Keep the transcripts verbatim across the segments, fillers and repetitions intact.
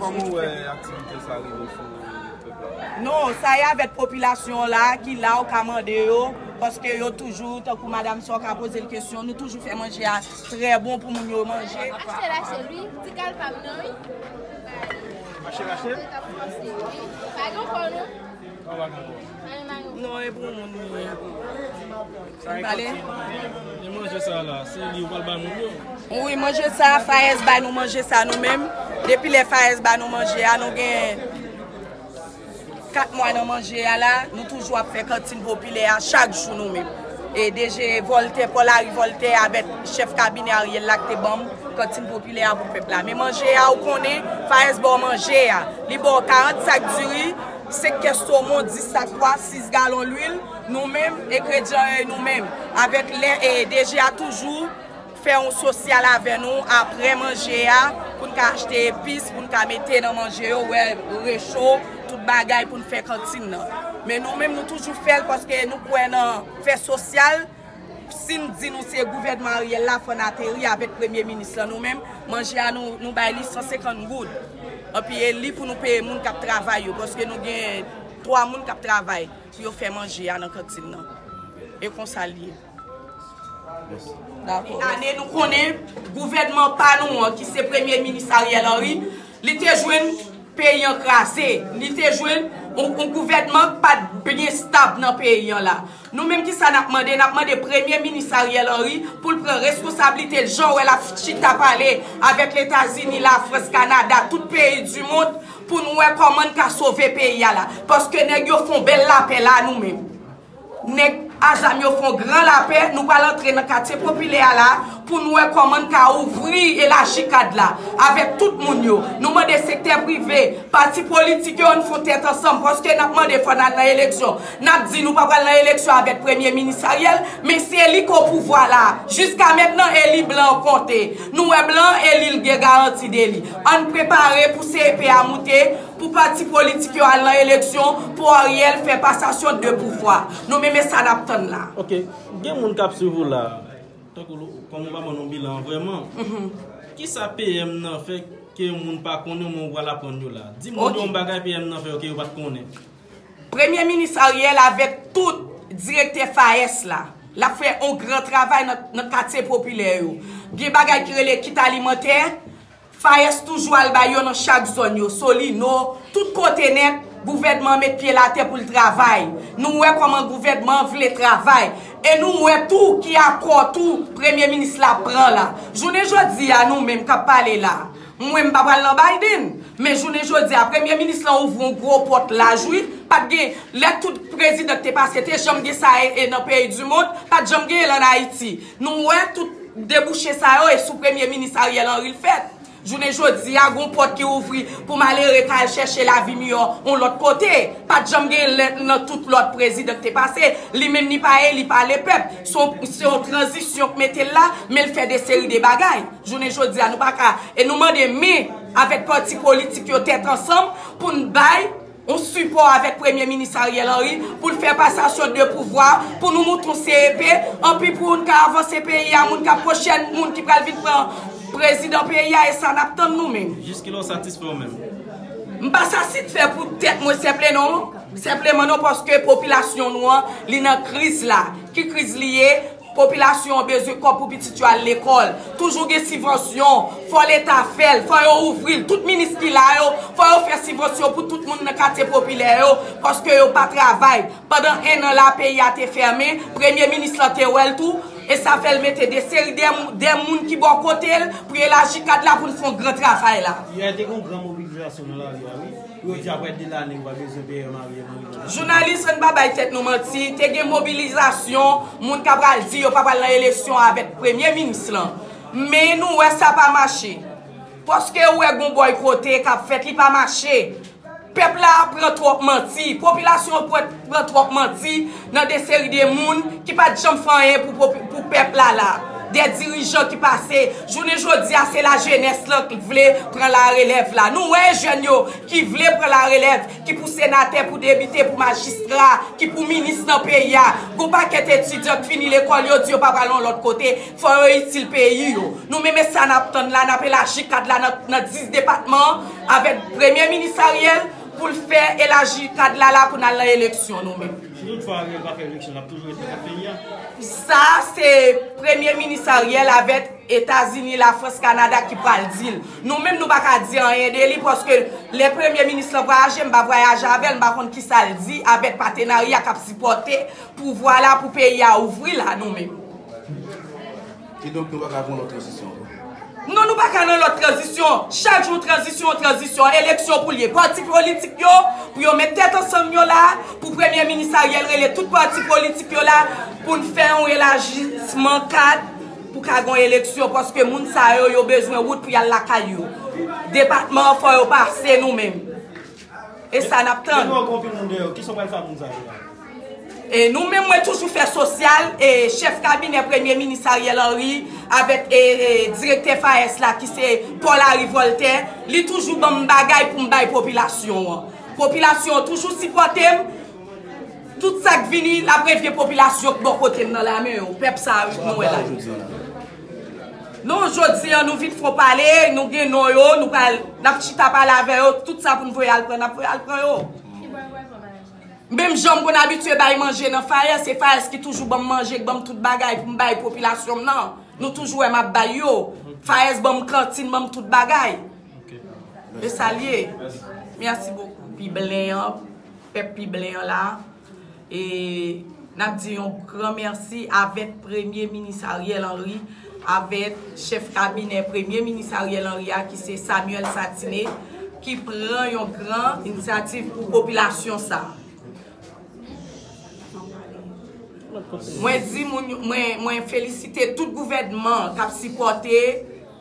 Kòman w wè aktivite sa rive sou pèp la? Non, sa e avèk popilasyon la ki la ou ka mande yo, paske yo toujou, tankou madanm sa w ka poze l kesyon, nou toujou fè manje a trè bon pou moun yo manje. Achte rache wi, ti kal pa m nan wi. Mache rache? Pa gen ankò non. Non, e pou moun li ye. Li pale? E manje sa la, se li ou pral bay moun yo? Wi, manje sa, Fayès bay nou manje sa nou menm. Depi lè Fayès ba nou manje a, nou gen kat mwa nan manje a la, nou toujou ap fè kantin popilè a chak jou nou menm. E D G Voltè, Paul Harry Voltè avèk chèf kabinè Ariel la ki te ban m kantin popilè a pou pèp la. Men manje a, ou konnen, Fayès ba w manje a. Li ba w karant sak diri, senk kès somon, dis sak pwa, sis galon lwil, nou menm, engredyan yo e nou menm. Avèk lè, e D G a toujou fè yon sosyal avè nou aprè manje a, pou n ka achte epis, pou n ka mete nan manje yo, wè, recho, tout bagay pou n fè kantin nan. Men nou menm, nou toujou fè l paske nou kwè nan fè sosyal. Si n di nou se gouvènman Ariel la, fò n ateri avèk premye minis lan nou menm, manje a nou, nou bay li san senkant goud. Epi e li pou nou peye moun k ap travay yo, paske nou gen twa moun k ap travay pou yo fè manje a nan kantin nan. E konsa l ye. Dakò. Ane nou konnen gouvènman pa nou an, ki se premye minis Ariel Henry, li te jwenn peyi an kraze. Li te jwenn yon, yon gouvènman k pa t byen stab nan peyi an la. Nou menm ki sa n ap mande? N ap mande premye minis Ariel Henry pou l pran responsablite l, jan w wè l ap chita pale avèk Letazini, Lafrans, Kanada, tout peyi di mond, pou n wè kòman n ka sove peyi a la. Paske nèg yo fè yon bèl lapè la nou menm. Nèg a zam yo fè yon gran lapè, nou pral antre nan katye popilè a la pou n wè kòman n ka ouvri, elaji kad la avèk tout moun yo. Nou mande sektè prive, pati politik yo, ann fè yon tèt ansanm, paske n ap mande fò n al nan eleksyon. N ap di nou pa pral nan eleksyon avèk premye minis Ariel, men se li k o pouvwa la. Jiska mentnan, e li blan an konte. Nou wè blan an, e li l gen garanti de li. Ann prepare pou C E P a moute, pou pati politik yo al nan eleksyon, pou Ariel fè pasasyon de pouvwa. Nou menm e sa n ap tann la. Ok, gen moun k ap swiv ou la, tankou kòm ou pa ban nou bilan an vrèman. Kisa P M nan fè ke moun pa konnen, men ou pral aprann yo la? Di moun yo yon bagay P M nan fè yo ke yo pa t konnen. Premye minis Ariel avèk tout direktè Fayès la, l ap fè yon gran travay nan, nan katye popilè yo. Gen bagay ki rele kit alimantè, Fayès toujou al bay yo nan chak zòn yo, Solino, tout kote nèt, gouvènman met pye l atè pou l travay. Nou wè kòman gouvènman an vle travay. E nou wè tou ki akò tou premye minis la pran la. Jounen jodi a, nou menm k ap pale la, mwen m pa pral nan Biden, men jounen jodi a, premye minis lan ouvri yon gwo pòt laj wi. Pa t gen, lè tout prezidan ki te pase te janm gen sa e, e nan peyi di mond, pa t janm genyen l ann Ayiti. Nou wè tout debouche sa yo e sou premye minis Ariel Henry l fèt. Jounen jodi a, gon pòt ki ouvri pou malere ka al chèche lavi miyò yon lòt kote. Pa t janm gen lè nan tout lòt prezidan ki te pase. Li menm li pa eli pa lepèp. Se yon, se yon tranzisyon k mete l la, men l fè de seri de bagay. Jounen jodi a, nou pa ka, e nou mande men avèk pati politik yo tèt ansanm pou n bay yon sipò avèk premye minis Ariel Henry pou l fè pasasyon de pouvwa, pou nou moute yon C E P, anpi pou n ka avanse peyi a, moun k ap pwochèn moun ki pral vin pran prezidan peyi a, e sa n ap tann nou menm. Jiskilè w satisfè w menm? M pa satisfè pou tèt mwen senpleman, senpleman non, paske popilasyon nou an, li nan kriz la. Ki kriz li ye? Popilasyon an bezwen kòb pou pitit yo al lekòl. Toujou gen sibvansyon. Fò Leta fè l. Fò yo ouvri l. Tout minis ki la yo, fò yo fè sibvansyon pou tout moun nan katye popilè yo, paske yo pa travay. Pandan en an la, peyi a te fèmen. Premye minis lan te wè l tou. E sa fè l mete de seri de, de moun ki bò kote l pou elaji kad la pou n fè yon gran travay la. Yè te gen yon gran mobilizasyon nan lari a, wi. Yo di apre de lane, yo pa bezwen peye Marie Henry nan. Jounalis, ann pa bay tèt nou manti, te gen mobilizasyon, moun ka pral di yo pa pral nan eleksyon avèk premye minis lan. Men nou wè sa pa mache. Paske ou wè gon bòykote k ap fèt, li pa mache. Pèp la pran twòp manti, popilasyon pran, pran twòp manti nan de seri de moun ki pa t janm fè anyen pou popi-, pou pèp la la. de dirijan ki pase. Jounen jodi a, se lajenès lan ki vle pran larelèv la. Nou wè jèn yo ki vle pran larelèv, ki pou senatè, pou depite, pou majistra, ki pou minis nan peyi a. Gon pakèt etidyan ki fini lekòl, yo di yo pa pral yon lòt kote, fò yo itil peyi yo. Nou menm, e sa n ap tann la, n ap elaji kad la nan, nan dis depatman avèk premye minis Ariel pou l fè elaji kad la, la pou n al nan eleksyon nou menm. Si toutfwa Ariel pa fè eleksyon, l ap toujou rete nan peyi a? Sa, se premye minis Ariel avèk Etazini, Lafrans, Kanada ki pral di l. Nou menm, nou pa ka di anyen de li, paske lè premye minis lan vwayaje, m pa vwayaje avè l, m pa konn kisa l di avèk patenarya k ap sipòte pouvwa la pou peyi a ouvri la, nou menm. Kidonk, nou pa ka gen yon lòt tranzisyon ankò? Non, nou pa ka nan lòt tranzisyon. Chak jou tranzisyon, tranzisyon, eleksyon pou l ye. Pati politik yo, pou yo met tèt ansanm yo la, pou premye minis Ariel rele tout pati politik yo la, pou n fè yon elajisman kad, pou ka gen eleksyon, paske moun sa yo, yo bezwen wout pou y al lakay yo. Depatman an, fò yo pase nou menm. E sa n ap tann. Depi w gen anpil moun dèyè w, kisa w pral fè ak moun sa yo la? E nou menm, mwen toujou fè sosyal, e chèf kabinè premye minis Ariel Henry avèk, e, e, direktè FAES la ki se Paul Harry Voltaire, li toujou ban m bagay pou m bay popilasyon an. Popilasyon an toujou sipòte m. Tout sa k vini, l ap revyen popilasyon k bò kote m nan la men yo. Pèp sa a nou wè la. Non, jodi an, nou vin fon pale, nou gen non yo, nou pral, n ap chita pale avè yo, tout sa pou n voye al pran, n ap voye al pran yo. Menm jan m konn abitye bay manje nan FAES, se FAES ki toujou ban m manje, k ban m tout bagay pou m bay popilasyon m nan. Nou toujou wè m ap bay yo. FAES ban m kantin, ban m tout bagay. E sa l ye. Mèsi bokou. Piblen an, pèp Piblen an la. E n ap di yon gran mèsi avèk premye minis Ariel Henry, avèk chèf kabinè premye minis Ariel Henry a, ki se Samuel Satineh, ki pran yon gran inisyativ pou popilasyon sa a. Mwen di moun yo, mwen, mwen felisite tout gouvènman k ap sipòte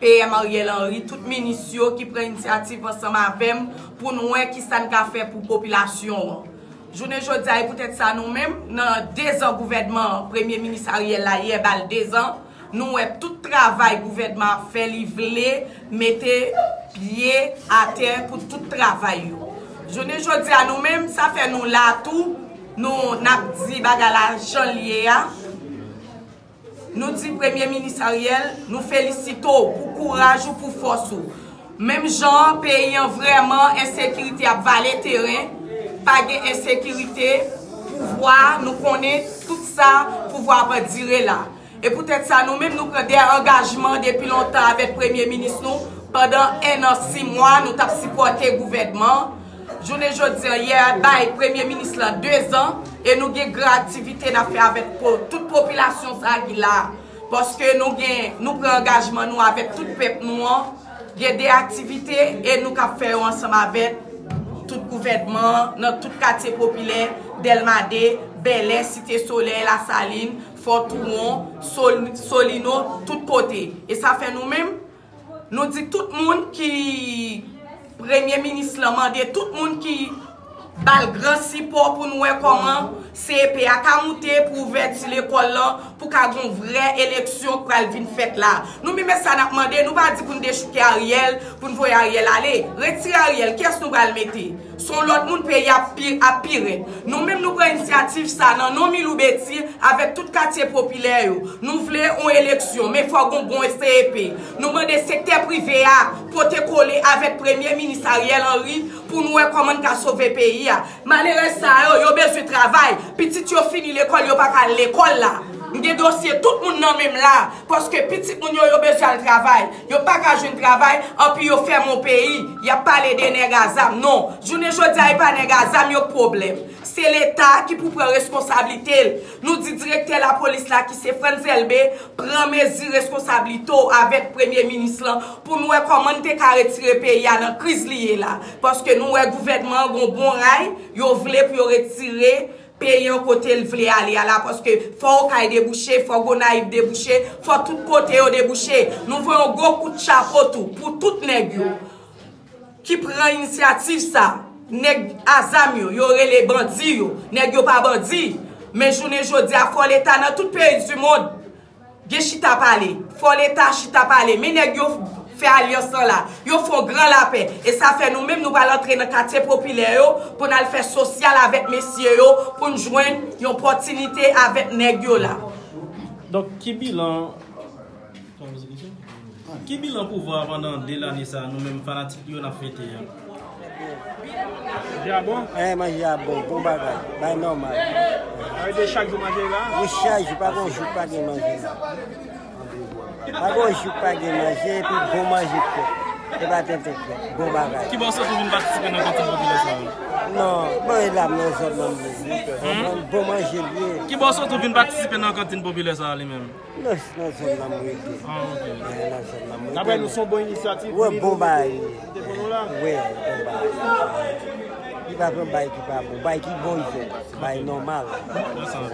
P M Ariel Henry, tout minis yo ki pran inisyativ ansanm avè m pou n wè kisa n ka fè pou popilasyon an. Jounen jodi a, e poutèt sa nou menm, nan dezan gouvènman premye minis Ariel la, yè ba l dezan, nou wè tout travay gouvènman ap fè, li vle mete pye atè pou tout travay yo. Jounen jodi a nou menm, sa fè nou la tou, nou, n ap di bagay la jan l ye a. Nou di premye minis Ariel, nou felisite w pou kouraj ou, pou fòs ou. Menm jan peyi an vrèman ensekirite ap vale teren, pa gen ensekirite, pouvwa, nou konnen tout sa, pouvwa ap dire la. E poutèt sa, nou menm nou pran de angajman depi lontan avèk premye minis nou. Pandan en an, sis mwa, nou t ap sipòte gouvènman. Jounen jodi a, yè bay premye minis lan dezan, e nou gen gran aktivite n ap fè avèk po-, tout popilasyon sa a ki la. Paske nou gen, nou pran angajman nou avèk tout pèp nou an. Gen de aktivite e nou k ap fè yo ansanm avèk tout gouvènman an, nan tout katye popilè, Dèlma de, Bèlè, Site Solèy, Lasalin, Fò Touwon, Sol-, Solino, tout kote. E sa fè nou menm, nou di tout moun ki, premye minis lan mande tout moun ki ba l gran sipò pou n wè kòman C E P a ka moute pou ouvèti lekòl lan, pou ka gon vrè eleksyon k pral vin fèt la. Nou menm, e sa n ap mande, nou pa di pou n dechouke Ariel, pou n voye Ariel ale. Retire Ariel, kiyès nou pral mete? Se yon lòt moun, peyi a ap pi, ap pi rèd. Nou menm, nou pran inisyativ sa nan non Milou Betty avèk tout katye popilè yo. Nou vle yon eleksyon, men fò gon bon C E P. Nou mande sektè prive a pote kole avèk premye minis Ariel Henry pou nou wè kòman n ka sove peyi a. Malerèz sa yo, yo bezwen travay. Pitit yo fini lekòl, yo pa ka al lekòl la. M gen dosye tout moun nan men m la, paske pitit moun yo, yo bezwen al travay. Yo pa ka jwenn travay, anpi yo fèmen yon peyi. Y ap pale de nèg a zam. Non, jounen jodi a, e pa nèg a zam yo k pwoblèm. Se Leta ki pou pran reskonsablite l. Nou di direktè lapolis la, ki se Frantz Elbé, pran mezi reskonsablite w avèk premye minis lan pou n wè kòman n te ka retire peyi a nan kriz li ye la. Paske nou wè gouvènman an gon bon ray, yo vle pou yo retire peyi an kote l vle ale a la, paske fò Okay debouche, fò Gonayiv debouche, fò tout kote yo debouche. Nou voye yon gwo kout chapo tou pou tout nèg yo ki pran inisyativ sa. Nèg a zam yo, yo rele bandi yo. Nèg yo pa bandi. Men jounen jodi a, fò Leta nan tout peyi di mond Gen chita pale. Fò Leta chita pale. Men nèg yo fè alyans lan la. Yo fè yon gran lapè. E sa fè nou menm nou pral antre nan katye popilè yo pou n al fè sosyal avèk mesye yo pou n jwenn yon opòtinite avèk nèg yo la. Donk, ki bilan Ki bilan pouvwa a pandan de lane sa a, nou menm fanatik li yo n ap fete a? Manje a bon? Eh, manje a bon, bon bagay. Bay nòmal. Sa vle di chak jou manje la? Wi, chak jou, pa gon jou pa gen manje la. Pa gon jou pa gen manje, epi bon manje fèt. E pa tenten fèt, bon bagay. Ki bò w soti w vin patisipe nan kantin popilè sa a? Non, bon, e la m nan zòn nan m ye. Bon manje l ye. Ki bò w soti w vin patisipe nan kantin popilè sa a li menm? Nan nan zòn nan m rete. Ah, ok. Eh, nan zòn nan m rete. Daprè nou, se yon bon inisyativ. Wè, bon bagay. Te pou nou la. Wè, bon bagay. Li pa pran bay ki pa bon. Bay ki bon, li fè. Bay nòmal. Konsa.